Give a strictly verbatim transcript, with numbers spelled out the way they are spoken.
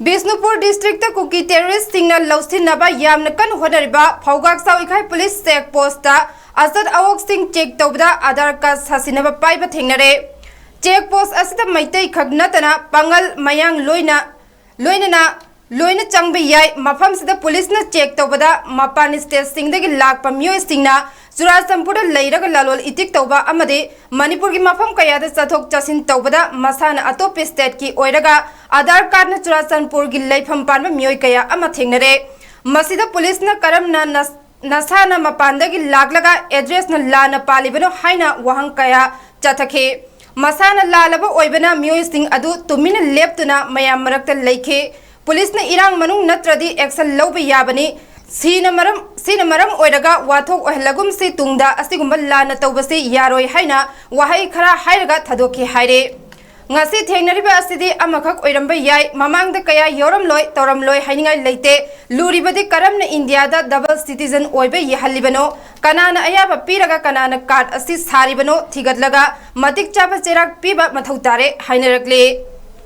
Bishnupur district ꯀꯨꯀꯤ ꯇꯦꯔꯣꯔꯤꯁ꯭ꯠꯁꯤꯡꯅ ꯂꯧꯁꯤꯟꯅꯕ ꯌꯥꯝꯅ ꯀꯟꯅ ꯍꯣꯠꯅꯔꯤꯕ ꯐꯧꯒꯥꯛ ꯆꯥꯎꯏꯈꯥꯏ ꯄꯨꯂꯤꯁ ꯆꯦꯛ ꯄꯣꯁ꯭ꯠꯇ ꯑꯆꯠ ꯑꯋꯣꯛꯁꯤꯡ ꯆꯦꯛ ꯇꯧꯕꯗ ꯑꯥꯙꯥꯔ ꯀꯥꯔꯗ ꯁꯥꯁꯤꯟꯅꯕ ꯄꯥꯏꯕ ꯊꯦꯡꯅꯔꯦ꯫ ꯆꯦꯛ ꯄꯣꯁ꯭ꯠ ꯑꯁꯤꯗ ꯃꯩꯇꯩ ꯈꯛ ꯅꯠꯇꯅ ꯄꯥꯉꯜ, ꯃꯌꯥꯡ ꯂꯣꯏꯅ, ꯂꯣꯏꯅꯅ ꯂꯣꯏꯅ ꯆꯪꯕ ꯌꯥꯏ꯫ ꯃꯐꯝꯁꯤꯗ ꯄꯨꯂꯤꯁꯅ ꯆꯦꯛ ꯇꯧꯕꯗ ꯃꯄꯥꯟ ꯁ꯭ꯇꯦꯠꯁꯤꯡꯗꯒꯤ ꯂꯥꯛꯄ ꯃꯤꯑꯣꯏꯁꯤꯡꯅ ꯆꯨꯔꯥꯆꯥꯟꯄꯨꯔꯗ ꯂꯩꯔꯒ ꯂꯂꯣꯟ ꯏꯇꯤꯛ ꯇꯧꯕ ꯑꯃꯗꯤ ꯃꯅꯤꯄꯨꯔꯒꯤ ꯃꯐꯝ ꯀꯌꯥꯗ ꯆꯠꯊꯣꯛ ꯆꯠꯁꯤꯟ ꯇꯧꯕꯗ ꯃꯁꯥꯅ ꯑꯇꯣꯞꯄ ꯁ꯭ꯇꯦꯠꯀꯤ ꯑꯣꯏꯔꯒ ꯑꯥꯙꯥꯔ ꯀꯥꯔꯗꯅ ꯆꯨꯔꯥꯆꯥꯟꯄꯨꯔꯒꯤ ꯂꯩꯐꯝ ꯄꯥꯟꯕ ꯃꯤꯑꯣꯏ ꯀꯌꯥ ꯑꯃ ꯊꯦꯡꯅꯔꯦ꯫ ꯃꯁꯤꯗ ꯄꯨꯂꯤꯁꯅ ꯀꯔꯝꯅ ꯅꯁ-, ꯅꯁꯥꯅ ꯃꯄꯥꯟꯗꯒꯤ ꯂꯥꯛꯂꯒ ꯑꯦꯗ꯭ꯔꯦꯁꯅ ꯂꯥꯟꯅ ꯄꯥꯜꯂꯤꯕꯅꯣ ꯍꯥꯏꯅ ꯋꯥꯍꯪ ꯀꯌꯥ ꯆꯠꯊꯈꯤ꯫ ꯃꯁꯥꯅ ꯂꯥꯜꯂꯕ ꯑꯣꯏꯕꯅ ꯃꯤꯑꯣꯏꯁꯤꯡ ꯑꯗꯨ ꯇꯨꯃꯤꯟꯅ ꯂꯦꯞꯇꯨꯅ ꯃꯌꯥꯝ ꯃꯔꯛꯇ ꯂꯩꯈꯤ꯫ ꯄꯨꯂꯤꯁꯅ ꯏꯔꯥꯡ ꯃꯅꯨꯡ ꯅꯠꯇ꯭ꯔꯗꯤ ꯑꯦꯛꯁꯟ ꯂꯧꯕ ꯌꯥꯕꯅꯤ꯫ ꯁꯤꯅ ꯃꯔꯝ, ꯁꯤꯅ ꯃꯔꯝ ꯑꯣꯏꯔꯒ ꯋꯥꯊꯣꯛ ꯑꯣꯏꯍꯜꯂꯒꯨꯝꯁꯤ, ꯇꯨꯡꯗ ꯑꯁꯤꯒꯨꯝꯕ ꯂꯥꯟꯅ ꯇꯧꯕꯁꯤ ꯌꯥꯔꯣꯏ ꯍꯥꯏꯅ ꯋꯥꯍꯩ ꯈꯔ ꯍꯥꯏꯔꯒ ꯊꯥꯗꯣꯛꯈꯤ ꯍꯥꯏꯔꯦ꯫ ꯉꯁꯤ ꯊꯦꯡꯅꯔꯤꯕ ꯑꯁꯤꯗꯤ ꯑꯃꯈꯛ ꯑꯣꯏꯔꯝꯕ ꯌꯥꯏ꯫ ꯃꯃꯥꯡꯗ ꯀꯌꯥ ꯌꯥꯎꯔꯝꯂꯣꯏ, ꯇꯧꯔꯝꯂꯣꯏ ꯍꯥꯏꯅꯤꯡꯉꯥꯏ ꯂꯩꯇꯦ꯫ ꯂꯨꯔꯤꯕꯗꯤ ꯀꯔꯝꯅ ꯏꯟꯗꯤꯌꯥꯗ ꯗꯕꯜ ꯁꯤꯇꯤꯖꯟ ꯑꯣꯏꯕ ꯌꯥꯍꯜꯂꯤꯕꯅꯣ? ꯀꯅꯥꯅ ꯑꯌꯥꯕ ꯄꯤꯔꯒ ꯀꯅꯥꯅ ꯀꯥꯔꯗ ꯑꯁꯤ ꯁꯥꯔꯤꯕꯅꯣ? ꯊꯤꯒꯠꯂꯒ ꯃꯇꯤꯛ ꯆꯥꯕ ꯆꯩꯔꯥꯛ ꯄꯤꯕ ꯃꯊꯧ ꯇꯥꯔꯦ ꯍꯥꯏꯅꯔꯛꯂꯤ꯫